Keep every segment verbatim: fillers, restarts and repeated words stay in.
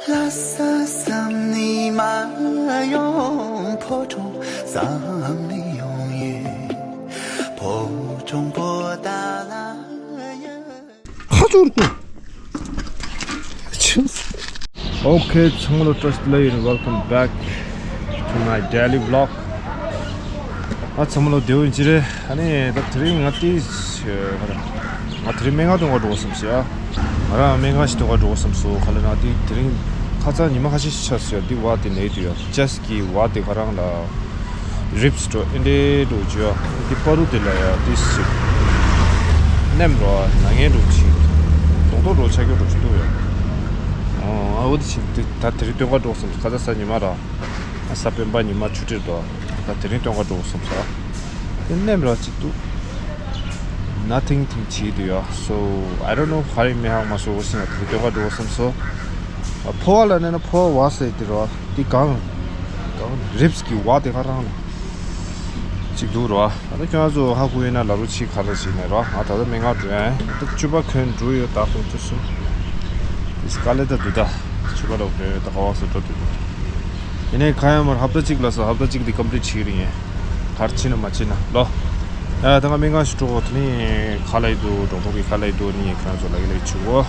ལྷ་ས་བསམ་ནི་མ་ཡོང་། ཕོ་བྲང་བསམ་ནི་ཡོང་ཡོད། ཕོ་བྲང་པོ་ཏཱ་ལ་ཡོད། ཁ་ཚོར་ཏུ། Okay, ཚང་མ་ལ་བཀྲ་ཤིས་བདེ་ལེགས། Welcome back to my daily vlog. ཨ་ཚང་མ་ལ་བདེ་པོ་ཡིན་གྱི་རེད། ཨ་ནི་ད་དེ་རིང་ང་ཏིས་ང་དེ་རིང་སྨན་ཁང་སྟོན་ག་འགྲོ་བསམ་སོང་ཡ། ང་རང་སྨན་ཁང་ཞིག་སྟོན་ག་འགྲོ་བསམ་སོང་། ག་ལ་ན་དེ་དེ་རིང་ཁ་སང་ཉི་མ་ཁ་ཤས་ཤིག་ཆགས་སོང་ཡ། དེ་བ་དེ་ནས་དུ་ཡ། ཅེས་ཀྱི་བ་དེ་ག་རང་ལ་རིབས་འགྲོ་ཨེ་འདྲས་འགྲོ་བྱོས་ཡ། དེ་པ་རུ་དེ་ལ་ཡ་དེ་ཞིག་ནེམ་རོ་ན་ངན་འགྲོ་ཅིག་རྡོག་རྡོག་འགྲོ་ཆགས་ཀྱོག་འགྲོ་ཅིག་འདུག་ཡ། ཨོ་ཨ་འོ་དེ་ཞིག་དེ་ད་དེ་རིང་སྟོན་ག་འགྲོ་བསམ་སོང་། ཁ་སང་གཟའ་ཉི་མ་ར། ཨ་གཟའ་སྤེན་པ་ཉི་མ་ཆུ་ཁྲིར་དོ། ད་དེ་རིང་སྟོན་ག་འགྲོ་བསམ་སོང་། དེ་ནེམ་ར་ཅིག་འདུག Nothing thing བྱེད་དུ་ཡོད། So I don't know. ག་རེ་མི་ཧང་མ་སོ་འོ་སི་ན་དེ་སྟོན་ག་འགྲོ་བསམ་སོང་། ཨ་ཕོ་བ་ལ་ནས་ན་ཕོ་བ་བ་ཟེར་དེ་རོ། དེ་གང་གང་རིབས་ཀྱི་བ་དེ་ག་རང་ལ་ཅིག་འདུག་རོ། ཨ་ད་ཁྱོད་ཚོ་ཧ་གོ་ཡིན་ན་ལ་རུ་ཆི་ག་ལ་ཞིག་ནས་རོ། ང་ད་ལྟ་སྨན་ཁང་འགྲོ་ཡ། ད་བཅུ་པ་གོན་འགྲོ་ཡོད། ད་དུང་བཅུ་གསུམ། དེ་སྐལ་ལེ་ད་འདུག་ད་བཅུ་པ་ལ་གོན་ཡོད། ད་ག་བ་སོ་འགྲོ་འདུག་ཡིན་ནའི་ག་ཡང་མར་ཧབ་ཏ་གཅིག་ལ་སོ། ཧབ་ཏ་གཅིག་དེ་ཀམ་པི་ལིཊ་བྱེད་ཀྱི་རེད་ངས། གར་ཕྱིན་ན་མ་ཕྱིན་ན་ལོ། ཡ་ད་ང་སྨན་ཁང་ཞིག་འགྲོ་དགོས། དེ་ནི་ག་ལ་ཡི་འདུག་ཌོག་ཊར་གི་ག་ལ་ཡི་འདུག་ནི་ཁྱོད་ཚོ་ལ་ཡི་ལ་ཡི་ཆུ་གོ།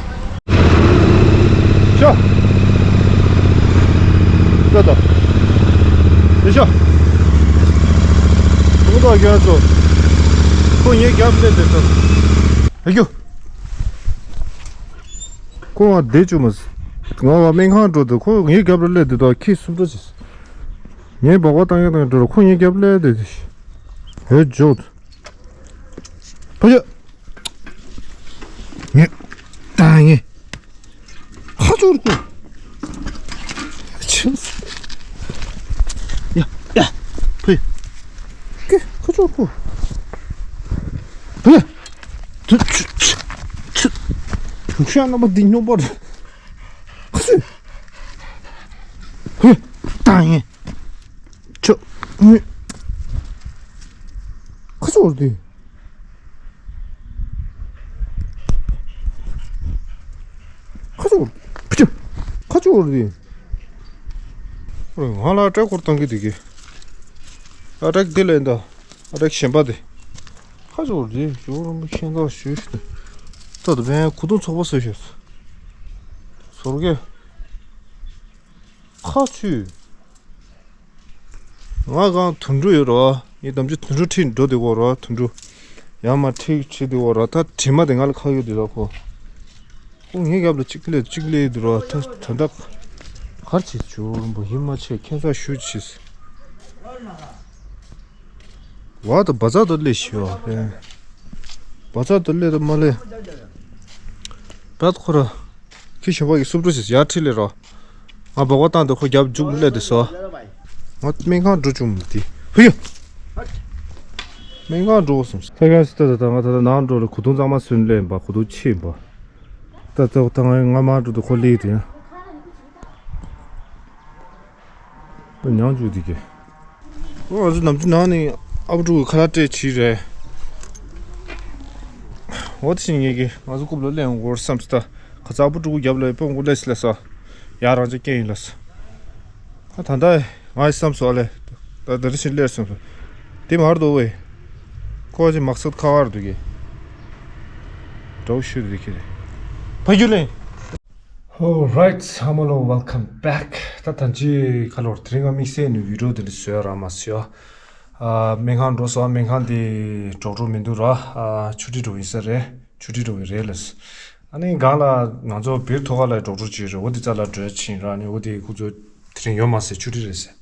ཤོ། ལྟ་ད། དེ་ཤོ། ཁོང་ཚོ་ཁྱོད་ཚོ། ཁོ་ངའི་རྒྱབ་སླེབས་དེ་ཚོ། ཨ་ཀྱུ། ཁོ་ང་བསྡད་བཅུག་མ། ང་བ་སྨན་ཁང་འགྲོ་དུས་ཁོ་ངའི་རྒྱབ་ལ་སླེབས་དེ་དོ་ཁྱི་སུབ་འགྲོ་ཅིག་ངས་འབོག་པ་བཏང་ཡག་བཏང་ཡག་འགྲོ་ར་ཁོ་ངའི་རྒྱབ་ལ་སླེབས་དེ། ཧེ་ཇོད། ཕ་ཡ། ངས། ད་ངས། ཁ་ཚུར་ཁུ། ཕྱིན། ཡ་ཡ། ཕ་ཡ། ཀེ་ཁ་ཚུར་ཁུ། ཕ་ཡ། ཐུ་ཆུ་ཆུ་ཆུ། ཁྱོད་རྣམ་པ་འདི་སྨྱོན་པ་རེད། ཁ་ཚུར། ཕ་ཡ། ད་ངས། ཆུ། ངས། ཁ་ཚུར་འདི། ཁ་ཚུར། ཕྱི། ཁ་ཚུར་འདི། ང་ལ་ཏྲེ་སྐོར་བཏང་གི་འདུག་གི། ཨ་ཏྲེ་འདི་ལས་འདའ། ཨ་ཏྲེ་གཞན་པ་འདི། ཁ་ཚུར་འདི་ཞོར་རམ་ཤེས་འདའ་ཞུས། ད་ད་བན་ཁུ་ཏུང་ཚོགས་པ་བཟོས་ཤོག་ཟོར་གེ། ཁ་ཚུར། ང་གང་དུད་འགྲོ་ཡོད་རོ། ངས་དམ་ཆུ་དུད་འགྲོ་ཁྲིད་འགྲོ་དེ་གོ་རོ་དུད་འགྲོ། ཡང་མ་ཁྲིད་ཁྲིད་དེ་གོ་རོ། ད་དྲི་མ་དེ་ང་ལ་ཁ་ཡོད་དེ་རོ་ཁོ། ཁོ་ངའི་རྒྱབ་ལ་གཅིག་ལས་གཅིག་ལས་དེ་རོ། ད་ད་ད་གར་ཆེ་ཆུ་རུམ་པ་ཡིན་མ་ཆེ་ཁྱེད་ཚ་ཞུ་ཆེ། བ་ད་བ་ཛ་ད་ལས་ཤི་བ། བ་ཛ་ད་ལས་ད་མ་ལས། བད་ཁོ་ར། ཁྱི་ཞོ་བ་གི་སུབ་འགྲོ་ཆེ་ཡར་ཁྲིད་ལས་རོ། ང་འབོག་པ་བཏང་དུས་ཁོ་རྒྱབ་རྒྱུག་སླེབས་དུས་སོ། ང་སྨན་ཁང་འགྲོ་བཅུག་མི་དེ། ཧུ་ཡ། སྨན་ཁང་འགྲོ་སོང་། ས་ག་སི་ཏ་ད་ང་ད་ལྟ་ནང་འགྲོ་ལ་གོ་ཐུང་གཙང་མ་སུན་སླེབས་པ་གོ་ཐུང་ཕྱིན་པ། ད་ད་ད་ང་ང་མ་འགྲོ་དུས་ཁོ་སླེབས་དུས་ཡང་། ད་མྱང་རྒྱུག་དེ་གི། ཨོ་ང་ཚོ་ནམ་རྒྱུན་ནང་ནས་ཨ་བུ་ཕྲུག་གི་ཁ་ལག་སྤྲད་བྱས་རེད། འོ་དེ་བཞིན་ངེད་ཀྱིས་ང་ཚོ་རྐུབ་ལ་སླེབས་འོང་གོ་བསམ་སོང་། ད་ཁ་ཚ་ཨ་བུ་ཕྲུག་གི་རྒྱབ་ལ་དཔོན་གོ་སླེབས་སི་ལ་ས། ཡ་རང་ཅག་སྐད་ཡིན་ལ་ས། ད་ད་ལྟ་ང་ཡི་བསམ་སོང་ཨ་ལས། ད་ད་རེ་ཞིག་སླེབས་སོང་། དེ་མར་དོ་བས། ཁོ་ཅི་མག་སད་ཁ་བར་འདུག་གི། འདྲ་བོ་ཤོད་འདུག་གི་རེད། ཕ་རྒྱུད་ལེན། Alright, ཚང་མ་ལོ་welcome back. ད་ད་ཅི་ཁ་ལོར་དེ་རིང་ང་དམིགས་བསལ་ནས་བི་ཌི་ཡོ་དེ་འདྲ་བཟོས་རག་མ་སོང་། ཨ་སྨན་ཁང་འགྲོ་སོང་། སྨན་ཁང་དེ་ཌོག་ཊར་མི་འདུག་ར། ཨ་ཆུ་ཁྲིད་འགྲོ་ཡིན་ས་རེད། ཆུ་ཁྲིད་འགྲོ་གི་རེད་ལ། ཨ་ནི་སྒང་ལ་ང་ཚོ་བིར་ཐོག་ཁ་ལ་ཌོག་ཊར་ཅིག་རེད། འོ་དེ་རྩ་ལ་འགྲོ་ཕྱིན་ར། ཨ་ནི་འོ་དེ་ཁོ་ཚོ་དེ་རིང་ཡོད་མ་སོང་། ཆུ་ཁྲིད་རེད་ཟེར།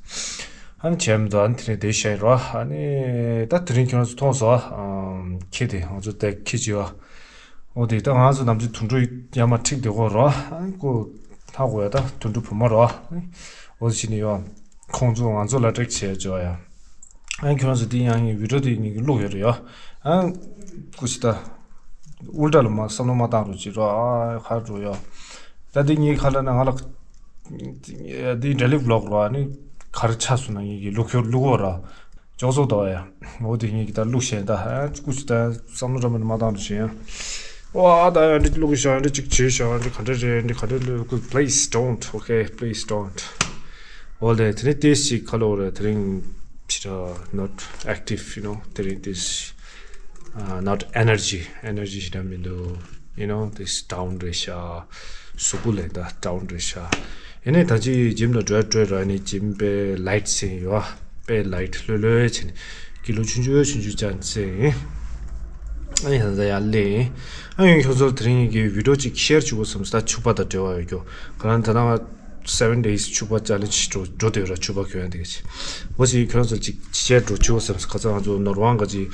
ཨ་ནི་བྱས་མི་འདུག་ཨ་ནི་དེ་རིང་བསྡད་བཞག་ཡིན་ར། ཨ་ནི་ད་དེ་རིང་ཁྱོད་རང་ཚོ་མཐོང་སོང་ཨ། ཁྱི་དེ་ང་ཚོ་དེ་ཁྱི་ཅིག་ཡོད། འོ་དེ་ད་ང་ཚོ་ནམ་རྒྱུན་དུད་འགྲོ་ཡར་མར་འཁྲིད་བསྡད་ཀྱི་ཡོད་ར། ཨ་ནི་ཁོ་ཧ་གོ་ཡ། ད་དུད་འགྲོ་བུ་མོ་ར། ཨ་ནི་འོ་དེ་བྱས་ནས་ཡོད། ཁོང་ཚོ་ང་ཚོ་ལ་ཊེག་སི་བྱས་བྱས་ཡ། ཨ་ཁྱོད་རང་ཚོ་འདི་ཡང་ངའི་བི་ཌི་ཡོ་འདི་ངེད་ཀྱིས་བླུགས་ཡོད་རེད་ཡ། ཨ་སྐུ་མཁྱེན་ད། ཨུལ་ཊ་ལ་མ་བསམ་བློ་མ་བཏང་རོགས་བྱེད་རོགས། ཨ་ཁ་འགྲོ་ཡ། ད་འདི་ངའི་ཁ་ལ་ན་ང་ལ་འདི་ཌེ་ལི་བི་ལོག་རོགས། ཨ་ནི་ག་རེ་ཆགས་སོང་ན་ངེད་ཀྱིས་བླུགས་ཡོད་བླུགས་ཡོད་ར། ཅོག་ཙོག་འདུག་ཡ། འོ་དེ་ངེད་ཀྱིས་ད་བླུགས་བྱས་ད། ཨ་སྐུ་མཁྱེན་ད་བསམ་བློ་འདྲ་མི་འདྲ་མ་བཏང་རོགས་བྱེད་ཡ། ཝ་ད་ཡང་འདི་ཀློག་ཤག་འདི་གཅིག་བྱས་ཤག་འདི་ག་འདྲ་རེད། འདི་ག་འདྲ་ལོས་ཀུ། Please don't, okay, please don't. འོ་ལེ། དེ་ནས་ཏོག་ཙམ་ཁ་ལོག་རེད། དེ་རིང་ཕྱི་དྲོ་not active, you know, དེ་རིང་ཏོག་ཙམ not energy, energy ཞེ་དྲག་མི་འདུག you know, this down རེད་ཤག་གཟུགས་པོ་ལ་ད་down རེད་ཤག་ཡིན་ནའི་ད་ཅི་gym ལ་འགྲོ་འགྲོ་ར། ནི་gym དཔེ་light ཟིན་ཡོད། དཔེ་light ལྷོད་ལྷོད་བྱས་ནས་ཀི་ལོ་ཆུང་ཆུང་ཆུང་ཆུང་ཅན་ཟིན། ཨ་ནི་ད་ལྟ་ཡར་སླེབས་ཡིན། ཨ་ཡོང་ཁྱོད་ཚོར་དེ་རིང་གི་video གཅིག་share བྱེད་དགོས་བསམ་སོང་། ད་ཕྱུ་པ་དང་འབྲེལ་བ་ཡོད་རྒྱུ། ག་རང་ད་ནང་seven days ཕྱུ་པ་challenge འགྲོ་འགྲོ་བསྡད་ཡོད་ར། ཕྱུ་པ་གྱོན་ཡ་དེ་ག་ཅིག་འོ་ཅིག་ཁྱོད་ཚོར་ཅིག་share འགྲོ་བྱེད་དགོས་བསམ་སོང་། ཁ་སང་ང་ཚོ་ནོར་ཝང་ག་ཅིག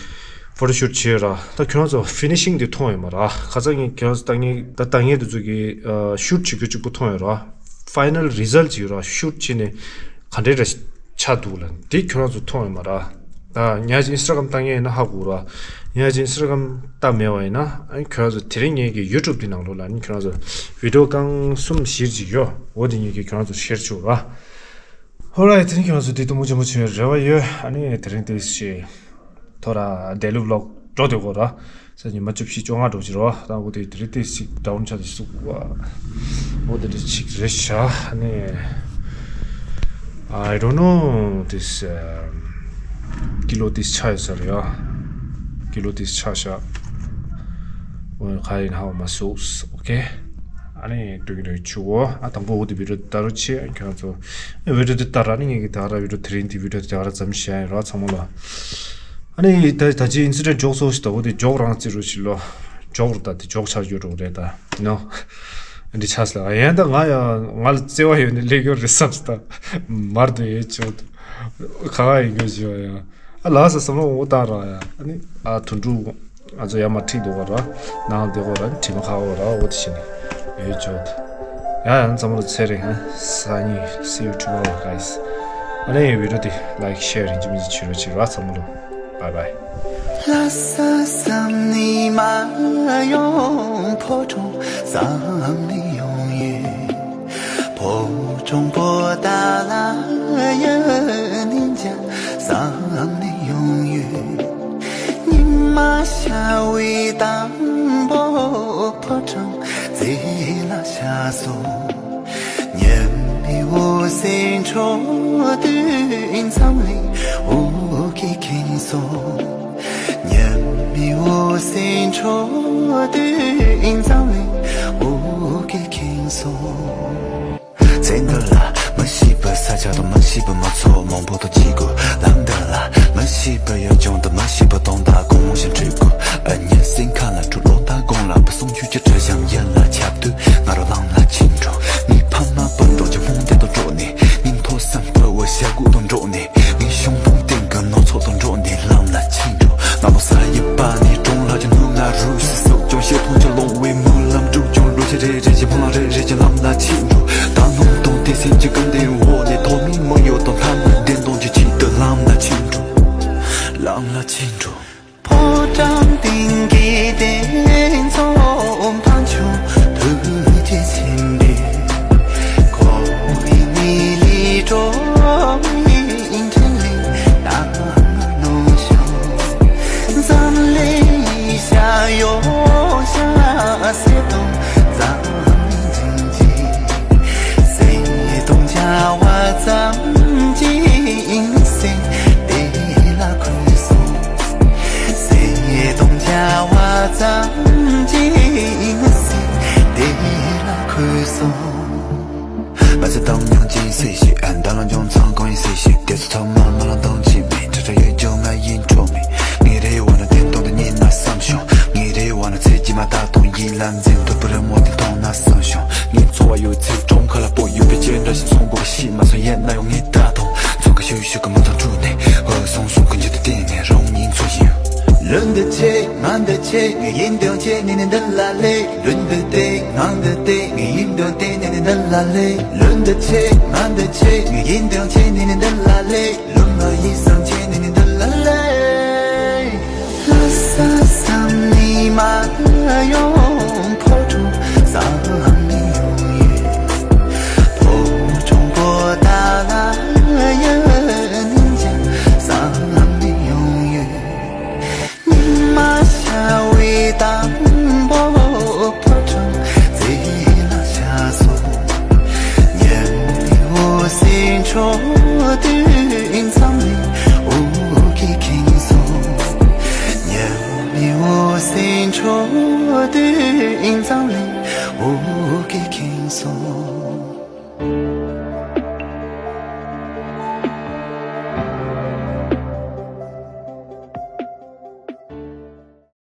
photo shoot བྱས་ཡོད་ར། ད་ཁྱོད་ཚོ་finishing དེ་མཐོང་ཡོད་མ་ར། ཁ་སང་ངས་ཁྱོད་ཚོ་ལྟ་ངན་ད་ལྟ་ངན་དེ་ཚོ་གི་shoot བྱེད་རྒྱུ་གཅིག་པུ་མཐོང་ཡོད་ར། final result ཅིག་ཡོད་ར། shoot བྱས་ནས་ག་འདྲས་ར་ཆགས་འདུག་ལ་འདི་ཁྱོད་རང་ཚོ་མཐོང་ཡོད་མ་ར། ད་ཉག་ཅིག་Instagram ལྟ་མཁན་ཡིན་ན་ཧ་གོ་ར། ཉག་ཅིག་Instagram ལྟ་མེད་པ་ཡིན་ན་ཨ་ཁྱོད་རང་ཚོ་དེ་རིང་ངེད་ཀྱི་YouTube འདི་ནང་ལོགས་ལ་ནི་ཁྱོད་རང་ཚོ་video རྐང་གསུམ་བཞི་ཅིག་ཡོད། འོ་དེ་ངེད་ཀྱི་ཁྱོད་རང་ཚོ་share བྱོས་ར། Alright དེ་རིང་ཁྱོད་རང་ཚོ་འདི་སྟོན་མོ་ཆེན་མོ་བྱུང་ཡོད་རེ་བ་ཡོད། ཨ་ནི་དེ་རིང་དེ་ཞེས། ཐོ་ར་daily vlog འགྲོ་དེ་གོ་ར། ས་ཉི་མ་བཅུ་བཞི་བཅོ་ལྔ་འགྲོ་ཅི་རོ། ད་འོ་དེ་དེ་རེད་དེ་ཞིག་down ཆ་དེ་ཞིག་འོ་དེ་རེད་ཞིག་རེད་ཤག་ཨ་ནི། I don't know this ཀི་ལོ་དེ་ཆ་ཡོད་ས་རེད་ཡ། ཀི་ལོ་དེ་ཆ་ཤག་འོ་ག་ཡིན་ཧ་མ་སོགས་okay། ཨ་ནི་འགྲོ་གི་འགྲོ་གི་ཆུ་བོ། ཨ་དང་པོ་འོ་དེ་video ལྟ་རོགས་བྱེད། ཨ་ཁྱོད་ཚོ་video དེ་ལྟ་ར། ནི་ངེད་ཀྱི་ད་ར་video དེ་རིང་དེ་video དེ་ད་ར་ཙམ་བཤད་ཡིན་རོགས་ཚང་མ་ལ། ཨ་ནི་ད་ད་ཅི་incident འཇོག་སོ་ཞིག་ད་འོ་དེ་འཇོག་རང་རྩི་རོགས་ཞིག་ལོ། འཇོག་རུ་ད་དེ་འཇོག་ཆར་ཡོད་རོགས་རེད་ད་ནོ། འདི་ཆགས་ལ་ཡན་ད་ང་ཡང་ང་ལ་བརྩེ་བ་ཡོད་ནི་ལས་ཀྱོ་རེད་བསམ་སྟ་མར་དུ་ཡོད་ཆོག་ཏུ་ག་ག་ཡིན་གྱོ་ཞིག་ཡང་། ཨ་ལགས་སོ་བསམ་བློ་འོ་བཏང་ར་ཡ། ཨ་ནི་ཨ་དུད་འགྲོ་ང་ཚོ་ཡར་མར་ཁྲིད་འདུག་ག་ར། ནང་བསྡད་གོ་ར། དྲི་མ་ཁ་གོ་ར། འོ་དེ་བྱས་ནས་ཡོད་ཆོག་ད། ཡ་ཡང་ཚང་མ་ལ་ཚེ་རིང་ཧ། སང་ཉིན་see you tomorrow guys། ཨ་ནི་video དེ་like share རིན་ཅི་མིན་ཅི་བྱེད་རོགས་བྱེད་རོགས་ཚང་མ་ལ། Bye bye། ལྷ་ས་བསམ་ནི་མ་ཡོང་། ཕོ་བྲང་བསམ་ནི་ཡོང་ཡོད། ཕོ་བྲང་པོ་ཏཱ་ལ་ཡོད་ནི་འཇམ་བསམ་ནི་ཡོང་ཡོད། ཉི་མ་ཤར་བའི་དང་པོ་ཕོ་བྲང་རྩེ་ལ་ཤར་སོང་། ཉི་མའི་འོད་ཟེར་འཕྲོ་དུས་འཛམ་གླིང་འོད་ཀྱིས་ཁེངས་སོང་། ཉི་མའི་འོད་ཟེར་འཕྲོ་དུས་འཛམ་གླིང་འོད་ཀྱིས་ཁེངས་སོང་། ཚེ་འདི་ལ་མི་ཤེས་པའི་ས་ཆ་དང་མི་ཤེས་པའི་མི་ཚོགས་མང་པོ་དང་འཕྱད་དགོས། ལམ་འདི་ལ་མི་ཤེས་པའི་ཡུལ་ལྗོངས་དང་མི་ཤེས་པའི་དོན་དག་གང་མང་ཞིག་འཕྲད་དགོས། ཨ་ནི་སེམས་ཁ་ལ་འཁྲུག་ལོ་ཟླ་གང་ལ་བུ་སྲུང་ཆོས་ཀྱི་དྲི་ཞིམ་ཡིད་ལ་ཁྱབ་དུས་ང་རང་ལམ་ལ་ཁྱེར་འགྲོ། ངའི་ཕ་མ་སྤུན་གྲོགས་ཀྱི་སྨོན་འདུན་དང་འགྲོགས་ནས། ངའི་མཐོ་སེམས་ཕུ་བོའི་ཞྭ་གོག་དང་འགྲོགས་ནས། ངའི་གཞུང་འབུམ་སྟེང་གི་ནོར་ཚོགས་དང་འགྲོགས་ནས་ལམ་ལ་ཁྱེར་འགྲོ། ང་ལོ་གསར་ཡིན་པ་ནས་གྲོང་ལྷག་གི་ནུབ་ན་རུ་ཞིག་སུབ་ཀྱང་ཤེས་མཐོང་ཆ་ལོང་བའི་མུན་ལམ་དཀྲུགས་ཀྱང་ལོ་ཤས་རེ་རེ་བཞིན་སྨོན་ལམ་རེ་རེ་བཞིན་ལམ་ལ་ཁྱེར་འགྲོ། ད་ལམ་སྟོང་སྟེ་སེམས་ཀྱི་ཀུན་ལྡན་འོག་ནས་ཐོག་མའི་མི་གཡོ་དང་ལྷ་མིའི་བདེན་དོན་གྱི་ཆེད་དུ་ལམ་ལ་ཁྱེར་འགྲོ། ལམ་ལ་ཁྱེར་འགྲོ། ཕོ་བྲང་སྟེང་གི་གདན་མཆོག་འཕགས་མཆོག་ཐུགས་རྗེ་ཆེན་པོས། ཁོ་བོའི་གནས་ལས་སྒྲོལ་བའི་འཕྲིན་ལས་གནང་ནོ་ཞིང་། འཛམ་གླིང་ཡེ་ཤེས་ཡོད་ཤག་གསལ་སྟོང་འཛམ་གླིང་བྱིན་གྱིས་གསལ་སྟོང་བྱ་བ་ཙམ་གྱིས་སེམས་བདེ་ལ་འཁོད་སོང་། གསལ་སྟོང་བྱ་བ་ཙམ་གྱིས་སེམས་བདེ་ལ་འཁོད་སོང་། མ་ཚད་དམ་ཉམས་ཅི་སྲིད་ཞིག་ཨ་འདམ་ལ་འཇོང་ཚང་གང་ཡིན་སྲིད་ཞིག་དེ་ཚོ་ཚང་མ་མ་ལ་འདང་གྱི་མེད། ཁྲ་ཁྲ་ཡོད་ཀྱང་ང་ཡིན་འཕྲོག་མེད། ངའི་རེ་བ་ན་བདེན་དོན་དེ་རྙེད་ན་བསམ་བྱུང་། ངའི་རེ་བ་ན་ཚེ་གཅིག་མ་ད་དུང་ཡིད་ལ་འཛིན་ཐུབ་པའི་རི་མོ་དེ་མཐོང་ན་བསམ་བྱུང་། ངའི་འཚོ་བ་ཡོད་ཚད་གྲོང་ཁ་ལ་སྤོས་ཡོད་པའི་སྤྱན་འདྲ་ཞིག་མཚོན་དགོས་པ་ཤེས་མ་སོང་། ཡིན་ན་ཡང་ངས་ད་དུང་ཚོད་ཁ་ཤུགས་ཤུགས་ཀྱིས་མ་ཐང་འཁྲུག་ནས་འོད་སྲུང་སྲུང་གི་འཇུག་ཏུ་བསྟན་ནས་རང་ཉིད་འཚོ་བཞིན། ལུས་འདི་ཆེ་ང་འདི་ཆེ་ངའི་ཡིན་དོན་ཆེ་ནི་ནི་འདི་ལ་ལེ། ལུས་འདི་བདེ་ང་འདི་བདེ་ངའི་ཡིན་དོན་བདེ་ནི་ནི་འདི་ལ་ལེ། ལུས་འདི་ཆེ་ང་འདི་ཆེ་ངའི་ཡིན་དོན་ཆེ་ནི་ནི་འདི་ལ་ལེ། ལུས་ང་ཡིད་བསམ་ཆེ་ནི་ནི་འདི་ལ་ལེ། ལྷ་ས་བསམ་ནི་མ་ཡོང་། ཕོ་བྲང་བསམ་ནི་ཡོང་ཡོད། ཕོ་བྲང་པོ་ཏཱ་ལ་ཡོད་ནི་འཇམ་བསམ་ནི་ཡོང་ཡོད། ཉི་མ་ཤར་བའི་དང་པོ་ འཕྲོ་དུས་ཨིན་ཙམ་ལི་འུ་གི་ཁེངས་སོང་། ཉལ་མི་འུ་སེ་འཕྲོ་དུས་ཨིན་ཙམ་ལི་འུ་གི་ཁེངས་སོང་།